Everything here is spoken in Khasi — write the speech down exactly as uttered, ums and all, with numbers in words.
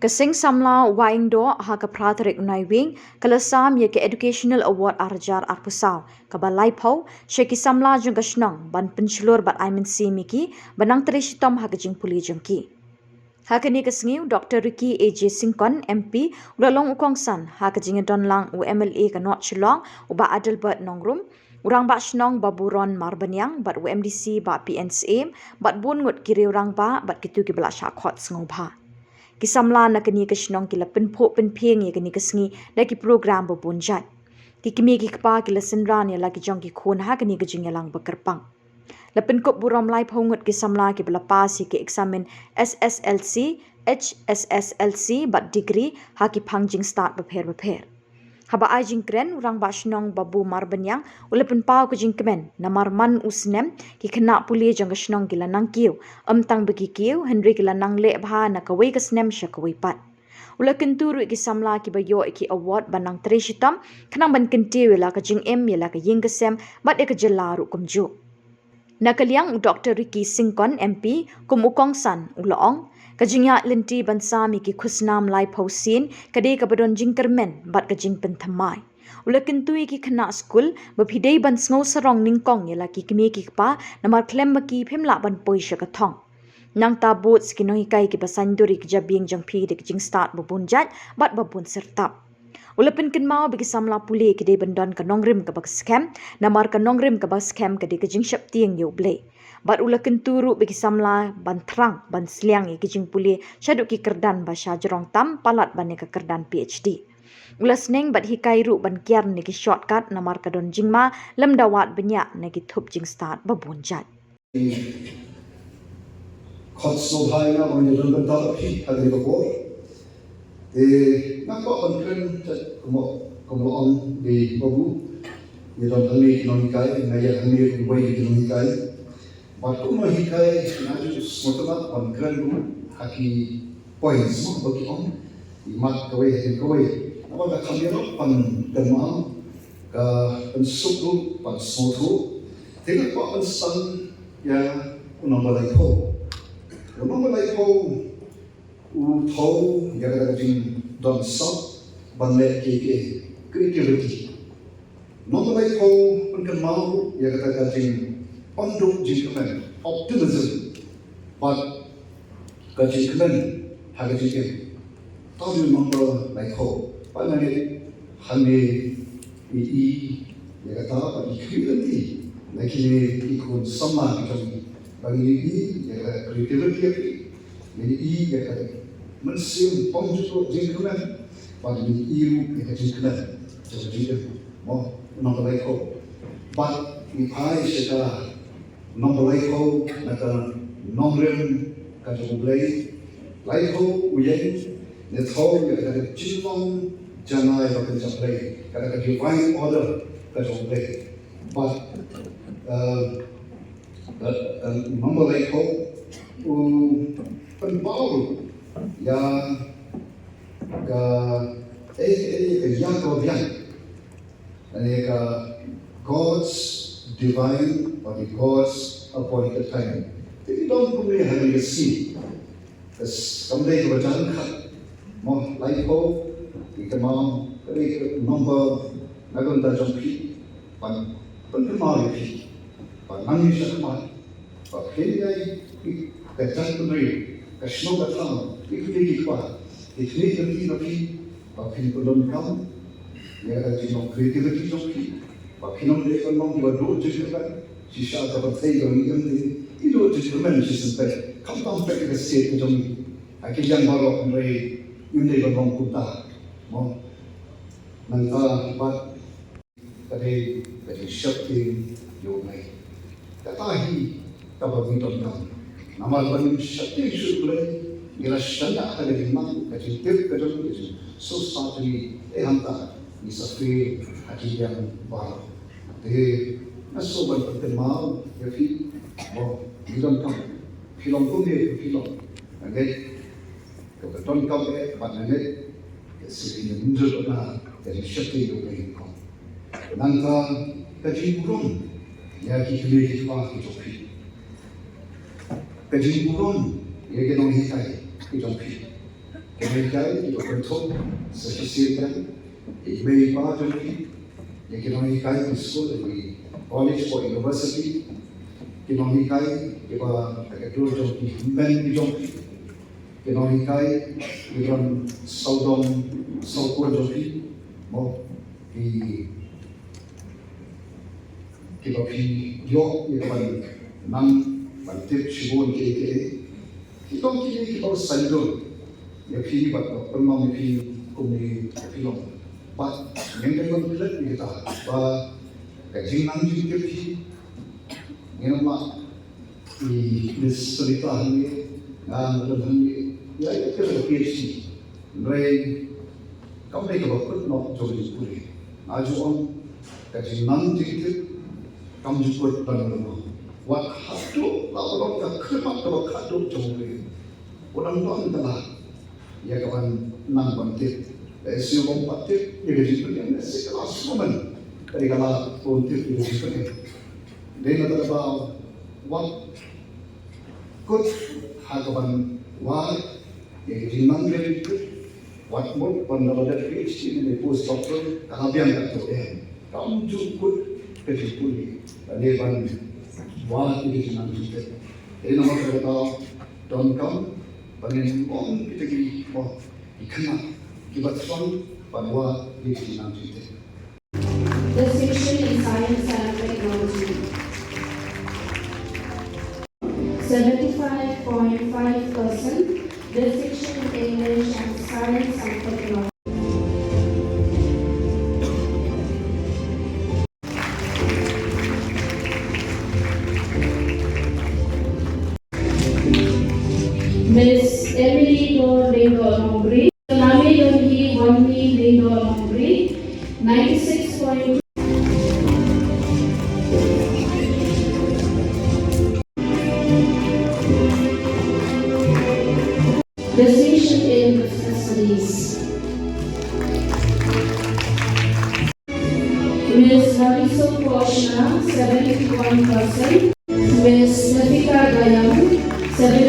Ka Seng Samla Wahingdoh ha ka phra tarik u Naiwieng ka la sam ïa ka Educational Award ar hajar arphew saw kaba laiphew sha ki samla jong ka shnong ban pynshlur bad ai mynsiem ïa ki ban nang trei shitom ha ka jingpule jong ki. Ha kane ka sngi u Doktor Ricky A J Syngkon M P u la long u kongsan ha ka jingïadon lang u M L A ka North Shillong u Bah Adelbert Nongrum, u Rangbah Shnong Baburon Marbaniang bad u M D C Bah P N Syiem bad bun ngut ki riew rangbah bad kito kiba la shah khot sngewbha. Ki samla na kane ka shnong ki la pynphuh pynphieng ïa kane ka sngi da ki program ba bun jait. Ki kmie ki kpa ki la synran ïa la ki jong ki khun ha kane ka jingïalang ba kyrpang. La pynkup burom laiphew ngut ki samla kiba la pass ïa ki eksamin S S L C, H S S L C bad degree ha ki phang jingstad bapher bapher. Haba ai jingkren u Rangbah Shnong Babu Marbaniang u la pynpaw ka jingkmen namar man u snem ki khynnah pule jong ka shnong ki la nang kiew, ym tang ba ki kiew hynrei ki la nang leh bha na kawei ka snem sha kawei pat. U la kyntu ruh ïa ki samla kiba ïoh ïa ki award ban nang trei shitom khnang ban kyntiew ïa la ka jingim, ïa la ka ïing ka sem bad ïa ka jylla ruh kumjuh. Na ka liang u Doktor Ricky Syngkon M P kum u kongsan u la ong, ka jingïaid lynti ban sam ïa ki khusnam laiphew sien ka dei kaba don jingkyrmen bad ka jingpynthymmai. U la kyntu ïa ki khynnah skul ba phi dei ban sngew sarong nyngkong ïa la ki kmie ki kpa namar khlem ma ki phim lah ban poi sha ka thong. Nangta bud sa ki nonghikai kiba saiñdur ïa ki jabieng jong phi da ki jingstad ba bun jait bad ba bun syrtap. U la pynkynmaw ba ki samla pule ki dei ban don ka nongrim kaba skhem namar ka nongrim kaba skhem ka dei ka jingsheptieng ïa U Blei. Bad u la kyntu ruh ba ki samla ban thrang ban sliang ïa ki jingpule shaduh ki kyrdan ba shajrong tam palat ban ïa ka kyrdan P H D. U la sneng bad hikai ruh ban kiar na ki shortcut namar ka don jingma lymda wad bniah na ki thup jingstad ba bun jait. Khot sngewbha ïa nga ban ïadon bynta bad phi ha kane ka por. Te nga kwah ban kren kum, kum ba ong dei Babu. Ïadon hangne ki nonghikai, nga ïa hangne kum wei ki nonghikai. Bad kum nonghikai nga ju sngewtynnat ban kren ruh ha ki points mo ba ki ong. Ïa mat kawei ha kawei. Namar ka kham ïa ban kynmaw ka pynsuk ruh ban sngewthuh. Te nga kwah ban san ïa u number laiphew. U number laiphew u thew ïa kata ka jingdon sap ban leh kiei kiei, creativity. Number laiphew pynkynmaw ïa kata ka jingpynduh jingkmen, optimism. Bad ka jingkmen ha ka jingim. Tang ïa u number laiphew. Bad nga ngeit hangne ngi i ïa kata bad ngi khmih lynti na kine ki khun samla ki jong ngi. Ba ngi i ïa kata ka creativity ïa ki. Ngi i ïa kata ka mynsiem pynduh jingkmen. Bad ngi i ruh ïa ka jingkmen jong ka jingim. Mo, u number laiphew. Bad ngi phai sha ka number laiphew na ka nongrim ka jong U Blei. Laiphew u ïeng ne thew ïa kata ka jinglong janai ba kynja Blei, kata ka divine order ka jong U Blei. Bad, eh, ka, ka number laiphew u pynpaw ïa ka, eh, eh, ka ïa ka biang. Lane ka God's divine or the God's appointed time. Te ki don kumne ha kane ka sngi. Ka s-, kam dei kaba jan khat. Mo, laiphew, ki kynmaw, ka dei ka number na ka bynta jong phi. Ban pynkynmaw ïa phi. Ban nang ïa shakmat. Ba phin ïai, ka jaitbynriew, ka shnong ka thaw, ki kmie ki kpa, ki khmih lynti na phi, ba phin pyndonkam ïa ka jinglong creativity jong phi, ba phin ym dei ban long kiba duh jingkyrmen, shisha ka pyrthei kaba ngi im te, ki duh jingkyrmen shisien peit, khamtam peit ka state ka jong ngi, ha ki liang baroh hynrei ngim dei ban long kumta, mo, nangta bad Ka dei ka jingsheptieng ïa U Blei. Kata hi kaba ngi donkam. Namar ba ngim sheptieng shuh ïa U Blei, ngi la shaniah ha ka jingmang, ka jingtip, ka jong, ka jingsuhsat jong ngi. Te hangta ngi sa fail ha ki liang baroh. Te nga sngewbha ban pynkynmaw ïa phi, mo, ngi donkam. Phi long kumne, phi long. Nga ngeit Kaba donkam eh, bad nga ngeit, ka sdang mynjur na ka jingsheptieng ïa U Blei nyngkong. Nangta ka jingburom ïa ki kmie ki kpa ki jong phi. Ka jingburom ïa ki nonghikai ki jong phi. Ki nonghikai kiba kynthup sa shisien, ïa i mei i pa jong phi, ïa ki nonghikai ki skul, ïa ki college bad university, ki nonghikai kiba ha ka dur jong ki hynmen ki jong phi, ki nonghikai kiba sawdong sawkun jong phi, mo, ki kiba phi ïoh ïa ka ban nang ban tip shibun kiei kiei. Ki long kine kiba sngewdon ïa phi bad ba pynlong ïa phi kumne ïa phi long. Bad ngin dei ban klet ïa kita ba ka jingnang jingtip phi, ngin ym lah i Miss Sarita hangne, nga nga don hangne, ïa ïa ka PhD. Hynrei kam dei kaba kut noh jong ka jingpule. Nga ju ong ka jingnang jingtip kam ju kut ban ban noh. Wat haduh la ba long ka khmat kaba khatduh jong u briew, u dang don ka lad ïa ka ban nang ban tip. Lehse u ym pat tip ïa ka jingpynim, lehse ka last moment ka dei ka lad ban tip ïa ka jingpynim. Dei na kata ka daw wat kut ha ka ban wad ïa ka jingnang jingtip. Wat mut ban da la dep PhD ne post doctor ka la biang katto, em. Kam ju kut ka jingpule lane ban wad ïa ka jingnang jingtip. Dei namar kata ka daw donkam ba ngin ong kita ki, mo, ki khynnah kiba thrang ban wad ïa ka jingnang jingtip. Distinction in Science and Technology. Seventy-five point five percent. Distinction in English and Science and Technology. Miss Emily Dor Lyngdoh Nongbri. Nami Donhi Wanmi Lyngdoh Nongbri, ninety-six point two. Distinction in Business Studies. Miss Raviso Koshna, seventy-one percent. Miss Nafika Dayang, seventy